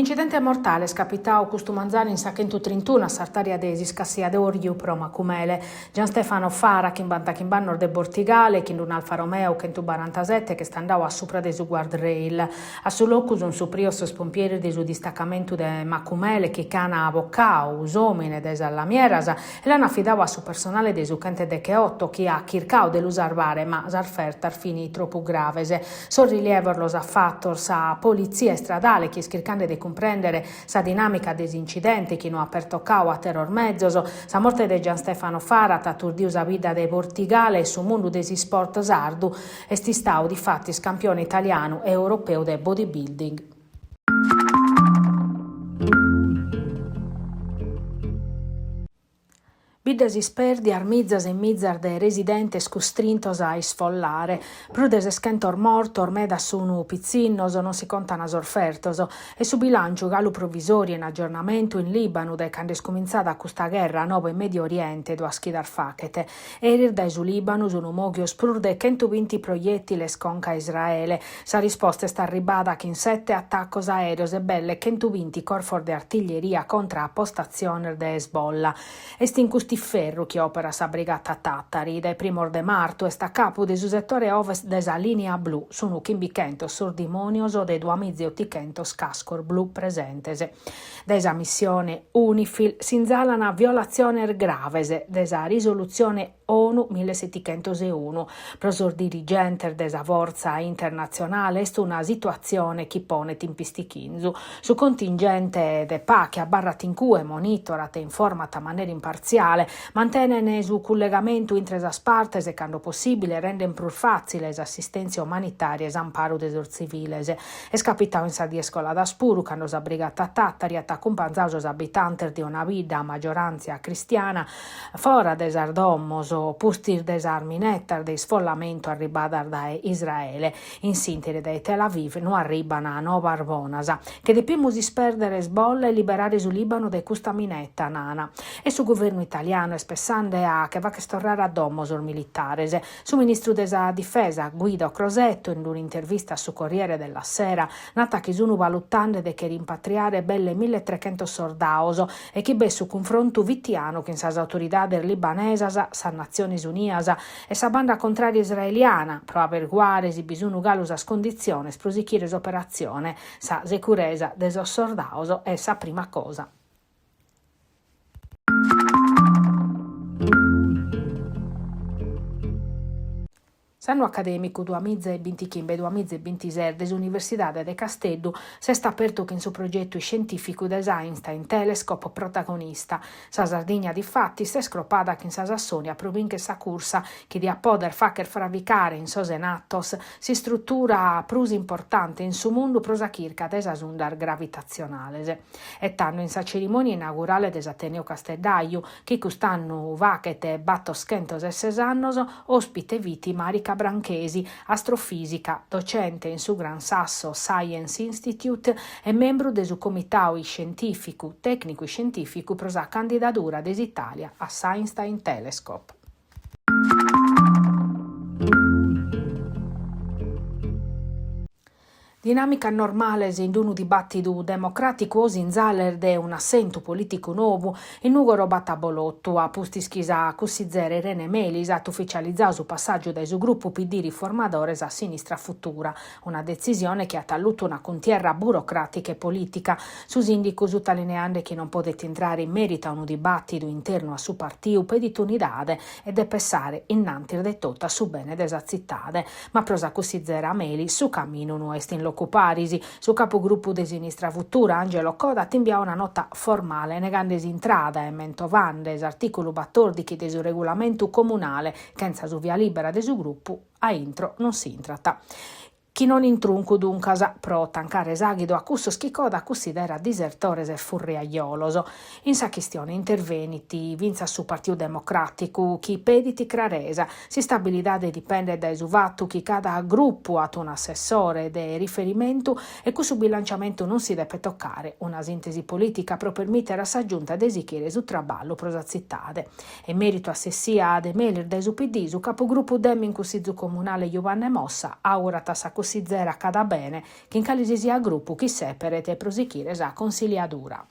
Un'incidente mortale est capitadu custu manzanu in sa chentutrintunu a s'artària de s'iscassiadorju pro Macumele. Gianstefano Fara, chimbantachimb'annos de Bortigale, chin d'un'Alfa Romeo chentubarantasete ch'est andadu a supra de su guardrail. A su locu sun suprios sos pompieris de su distacamentu de Macumele chi ch'an bocadu s'òmine dae sas lamieras e l'an afidadu a su personale de su chentedecheoto chi at chircadu de lu sarvare ma sas fertas fin tropu graves. Sos rilievos los at fatos sa politzia istradale chi est chirchende de cumprèndere sa dinàmica de s'incidente chi no at pertocadu àteros mezos. Sa morte de Gianstefano Fara at aturdidu sa bidda de Bortigale e su mundu de s'isport sardu. Est istadu difatis campione italianu e europeu de bodybuilding. Biddas ispèrdias, mizas e mizas de residentes custrintos a isfollare. Prus de seschentos mortos, medas sunu pitzinnos, non si contan sos fertos. E su bilànciu galu provisòriu in agiornamentu in Lìbanu dae cando est cumintzada custa gherra noba in Mèdiu Oriente duas chidas faghet. Eris dae su Lìbanu sunu mòghios prus de chentubinti proiètiles conca a Israele. Sa risposta est arribada chin sete atacos aèreos e belle chentubinti corfos de artiglieria contra a postatziones de Hezbollah. Est in cust'iferru chi òperat sa Brigata Tàtari. Dae primos de martu est a capu de su setore ovest de sa Lìnia Blu. Sunu chimbichentos sos dimònios de duamiza e otichentos cascos blu presentes. Dae sa missione Unifil sinzalan violatziones graves de sa risolutzione ONU millesetichentoseunu. Pro sos dirigentes de sa fortza internatzionale est una situatzione chi ponet in pistichinzu. Su contingente de pache abarrat in cue, monitorat e informat a manera impartziale, mantenen su cullegamentu intre sas partes e, cando possìbile, renden prus fàtzile s'assistèntzia umanitària e s'amparu de sos tziviles. Est capitadu in sas dies coladas puru, cando sa Brigata Tàtari at acumpanzadu sos abitantes de una bidda a magioràntzia cristiana fora de sas domos, pustis de sas minetas de isfollamentu arribadas dae Israele. In s'ìnteri dae Tel Aviv no arribant novas bonas. Che depimus ispèrdere Hezbollah e liberare su Lìbanu dae custa mineta, nana. E su guvernu italianu est pessende a che fagher torrare a domo sos militares. Su ministru de sa Difesa, Guido Crosetto, in un'intervista a su Corriere della Sera, nat chi sun valutende de che rimpatriare belle milletrechentos sordados e chi b'est su cunfrontu fitianu chin sas autoridades libanesas, sas Natziones Unias e sa banda contrària israeliana pro averguare si bi sun galu sas conditziones pro sichire s'operatzione. Sa securesa de sos sordados est sa prima cosa. S'annu acadèmicu duamiza e bintichimbe duamiza e bintises de s'Universidade de Casteddu s'est apertu chin su progetu iscientìficu de s'Einstein Telescope protagonista. Sa Sardigna difatis s'est cropada chin sa Sassònia pro bincher sa cursa chi diat poder fagher fravicare in sos Enattos s'istrutura prus importante in su mundu pro sa chirca de sas undas gravitatzionales. E tando in sa cerimònia inaugurale de s'Ateneu Casteddaju, chi cust'annu faghet battoschentos e ses annos, òspite fit Marika Branchesi, astrofìsica, docente in su Gran Sasso Science Institute e membru de su Comitadu Iscientìficu, Tècnicu Iscientìficu pro sa candidadura de s'Itàlia a s'Einstein Telescope. Dinàmicas normales in unu dibàtidu democràticu o sinzales de un'assentu polìticu nou, in Nùgoro b'at abolotu, a pustis chi sa cussizera Irene Melis at uficializadu su passàgiu dae su grupu PD Riformadores a Sinistra Futura, una detzisione chi at allutu una cuntierra burocràtica e polìtica. Su sìndicu, sutalineande chi non podet intrare in mèritu a unu dibàtidu internu a su partiu, pedit unidade e de pessare innantis de totu a su bene de sa tzitade. Ma pro sa cussizera Melis su caminu no est in locu paris. Su capugrupu de Sinistra Futura, Angelo Coda, at imbiadu una nota formale negande s'intrada e mentovande s'artìculu batòrdichi de su regulamentu comunale, chentza su via lìbera de su grupu, a intro non s'intrat. Chi non in truncu, duncas, pro tancare s'àghidu a cussos chi Coda cussiderat disertores e furriajolos. In sa chistione intervenit fintzas su Partiu Democràticu, chi pedit craresa. S'istabilidade dipendet dae su fatu chi cada grupu at un'assessore de riferimentu e cussu bilanciamentu non si depet tocare. Una sìntesi polìtica pro permìtere a sa Giunta de sighire su traballu pro sa tzitade. In mèritu a s'essia de Melis dae su PD, su capugrupu Dem in Cussizu Comunale Jubanne Mossa augurat a sa. cussizera Cadabene chin cale si siat grupu chi sèperet pro sichire sa consiliadura.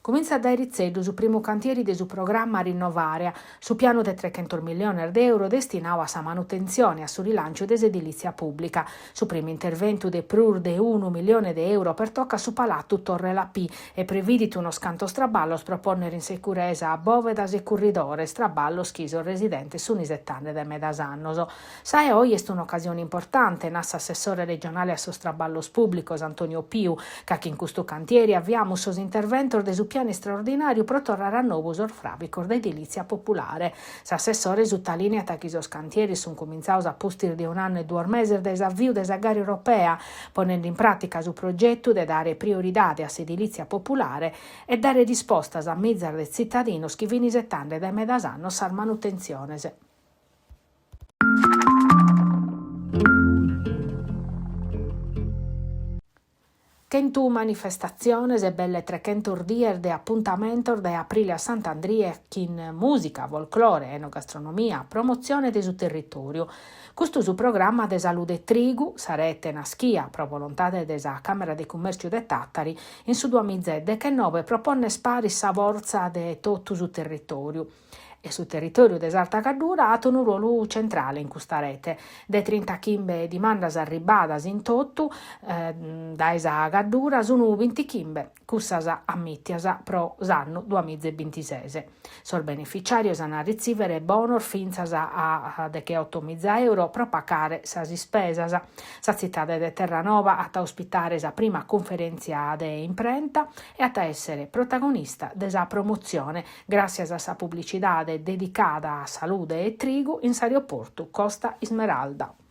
Cumintzat dae Ritzeddu su primu cantieri de su programma Rinnovarea, su pianu de trechentos milliones de euro destinadu a sa manutentzione e a su rilànciu de s'edilìtzia pùblica. Su primu interventu de prus de unu millione de euro pertocat su Palatu Torre Lapì e previdit unos cantos traballos pro pònnere in securesa bòvedas e curridores, traballos chi sos residentes sunt isetande dae medas annos. Sa 'e oi est un'ocasione importante, nat s'assessore regionale a sos traballos pùblicos Antonio Piu, ca chin custu cantieri aviamus sos interventos de su pianu istraordinàriu pro torrare a nou sos fràbicos de edilìtzia populare. S'assessore sutalìniat chi sos cantieris sunt cumintzados a pustis de un'annu e duos meses dae s'aviu de sa gara europea, ponende in pràtica su progetu de dare prioridade a s'edilìtzia populare e dare rispostas a mizas de tzitadinos chi fin isetande dae medas annos sas manutentziones. Chentu manifestatziones e belle trechentos dies de apuntamentos dae aprile a Sant'Andria chin mùsica, folclore, enogastronomia, promotzione de su territòriu. Custu su programma de Salude e Trigu, sa rete naschia pro volontade de sa Càmera de Cummèrciu de Tàtari in su duamiza e dechenobe pro pònnere paris sa fortza de totu su territòriu. E su territòriu de s'Arta Gaddura at unu ruolu centrale in custa rete. De trintachimbe dimandas arribbadas in totu dae sa Gaddura sun bintichimbe cussas ammìtias pro s'annu duamiza e bintises. Sos beneficiàrios an a ritzìvere bonos fintzas a decheotomiza euro pro pacare sas ispesas. Sa tzitade de Terranova at a ospitare sa prima cunferèntzia de imprenta e at a èssere protagonista de sa promotzione gràssias a sa publicidade dedicada a salude e trigu in s'aeroportu Costa Ismeralda.